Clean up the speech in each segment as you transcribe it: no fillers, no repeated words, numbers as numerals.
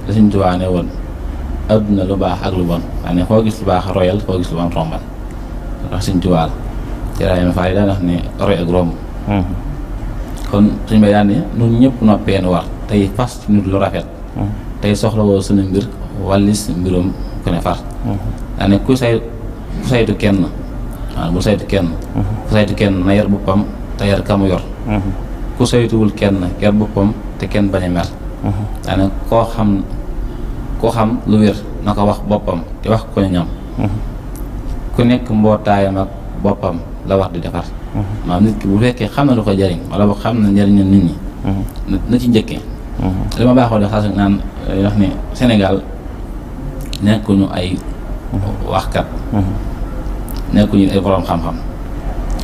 da Sëñ Tuubaa ne woon adduna lu baax ak lu bon waaye ne foo gis lu baax royal foo gis lu bon rombal ndax Sëñ Tuubaa la Ibrahima Fall daan wax ne roy ak romb kon suñ bay daan ne ñun ñëpp noppee nu war tey fas ci nit lu rafet tey soxla woo suñu mbir wallis mbirum ku ne far daa ne ku saytu kenn waaw bu saytu kenn ku saytu kenn na yar boppam te yar kamu yor ku saytuwul kenn yar boppam te kenn bañ a mer daa ne koo xam lu wér na ko wax boppam te wax ko ñam ku nekk mbootaayam ak boppam la wax di defar maanaam nit ki bu fekkee xam na lu ko jariñ wala boog xam na njariñ nit ñi na ci njëkkee li ma baaxoo de xas naan wax ne Sénégal nekkuñu ay waxkat nekkuñu ay borom xam-xam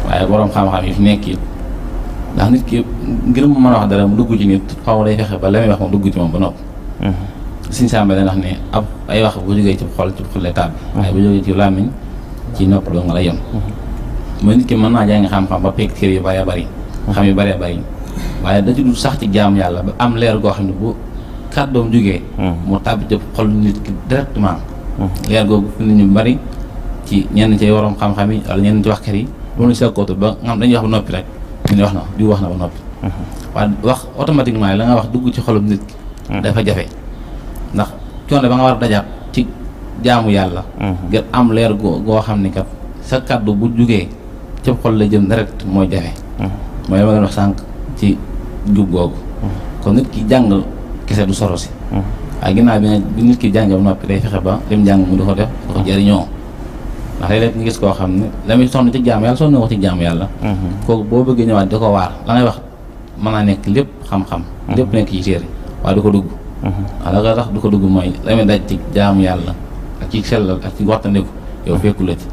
waaye borom xam-xam yi fi nekk it ndax nit ki ngir mu mën a wax dara mu dugg ci nit xaw day fexe ba la muy wax moom dugg ci moom ba noppi Sëñ Samba dañ wax ne ab ay wax bu jógee ci xol lay tàbbi waaye bu jógee ci làmmiñ ci nopp doo nga la yem mooy nit ki mën naa jàng xam-xam ba pegg kër yu bëree bëri xam yu bëree bëri waaye da ci du sax ci jaamu yàlla ba am leer goo xam ne bu kàddoom jógee mu tàbbi ci xol nit ki directement leer googu fi nit ñu bëri ci ñenn ci waroom xam-xam yi wala ñenn ci waxkat yi bu ñu sekkootu ba nga xam dañuy wax ba noppi rek ñu ne wax na di wax na ba noppi waaye wax automatiquement la nga wax dugg ci xolum nit ki dafa jafe ndax coono ba nga war a dajaat ci jaamu yàlla ngir am leer goo xam ni kat sa kàddu bu jugee ci xol la jëm direct mooy jafe mooy ma ngeen wax sànq ci jub googu kon nit ki jàng kese du soro si waaye ginnaaw bi nit ki jàngee ba noppi day fexe ba lim jàng mu di ko def di ko jëriñoo ndax léeg-léeg nga gis koo xam ne la muy sonn ci jaamu yàlla sonn ko ci jaamu yàlla kooku boo bëggee ñëwaat di ko waar la ngay wax mën naa nekk lépp xam-xam lépp nekk ci téere waaye du ko dugg waaw la nga tax du ko dugg mooy la muy daj ci jaamu yàlla ak ci sellal ak ci waxtandiku yow fekku la ci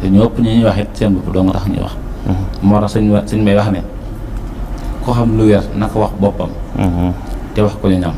te ñu ëpp ñu ñuy wax it seen bopp doo nga tax ñuy wax moo tax sëñ may wax ne ko xam lu wér na ko wax boppam te wax ko ñu ñam